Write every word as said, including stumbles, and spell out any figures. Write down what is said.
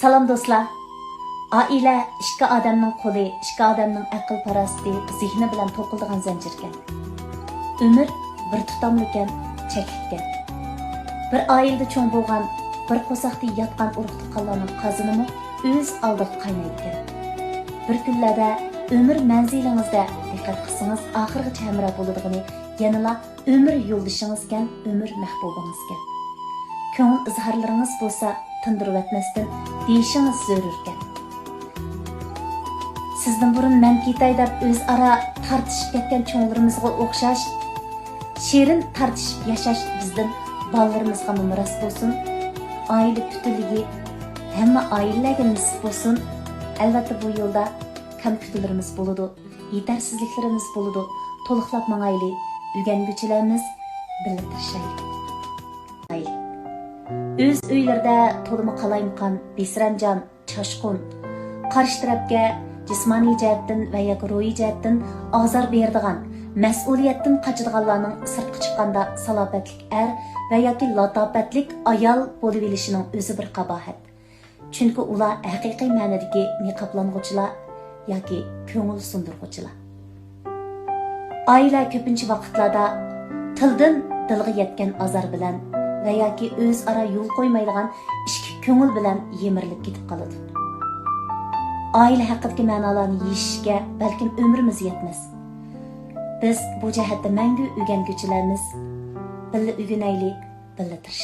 سالام دوستلار! ئائىلە ئىككى ئادەمنىڭ قولى، ئىككى ئادەمنىڭ ئەقىل-پاراسىتى، زېھنى بىلەن توقۇلىدىغان زەنجىركەن. ئۆمۈر بىر تۇتاملىكەن، چەكلىككەن. بىر ئائىلىدە چوڭ بولغان، بىر قورساقتا ياتقان ئۇرۇق-تۇغقانلارنىڭ قازىنىمۇ ئۆز ئالدىغا قاينايدىكەن. بىر كۈنلەردە ئۆمۈر مەنزىلىڭىزدە، دىققەت قىلسىڭىز، ئاخىرغىچە ھەمراھ بولىدىغىنى يەنىلا ئۆمۈر يولدىشىڭىزكەن، ئۆمۈر مەھبۇبىڭىزكەن. كۆڭۈل ئىزھارلىرىڭىز بولسا تىندۇرۇۋەتمەستىن، دېيىشىڭىز زۆرۈركەن. سىزدىن بۇرۇن مەن كېتەي دەپ ئۆزئارا تارتىشىپ كەتكەن چوڭلىرىمىزغا ئوخشاش شېرىن تارتىشىپ ياشاش بىزدىن بالىلىرىمىزغىمۇ مىراس بولسۇن. ئائىلە پۈتۈنلۈكى ھەممە ئائىلىلەرگە نېسىپ بولسۇن. ئەلۋەتتە، بۇ يولدا كەمتۈكلىرىمىز بولىدۇ، يېتەرسىزلىكلىرىمىز بولىدۇ. تولۇقلاپ ماڭايلى، ئۆگەنگۈچىلەرمىز، بىللە تىرىشايلى. ئۆز ئۆيلىرىدە تولىمۇ قالايمىقان، بىسرەنجان، چاشقۇن، قارشى تەرەپكە جىسمانىي جەھەتتىن ۋە ياكى روھىي جەھەتتىن ئازار بېرىدىغان، مەسئۇلىيەتتىن قاچىدىغانلارنىڭ سىرتقا چىققاندا سالاپەتلىك ئەر ۋە ياكى لاتاپەتلىك ئايال بولۇۋېلىشىنىڭ ئۆزى بىر قاباھەت. چۈنكى ئۇلار ھەقىقىي مەنىدىكى نىقابلانغۇچىلار ياكى كۆڭۈل سۇندۇرغۇچىلار. ئائىلە كۆپىنچە ۋاقىتلاردا تىلدىن دىلغا يەتكەن ئازار بىلەن ۋە ياكى ئۆزئارا يول قويمايدىغان ئىككى كۆڭۈل بىلەن يىمىرىلىپ كېتىپ قالىدۇ. ئائىلە ھەققىدىكى مەنالارنى يېشىشكە بەلكىم ئۆمرىمىز يەتمەس. بىز بۇ جەھەتتە مەڭگۈ ئۆگەنگۈچىلەرمىز. بىللە ئۆگىنەيلى، بىللە تىرىشايلى.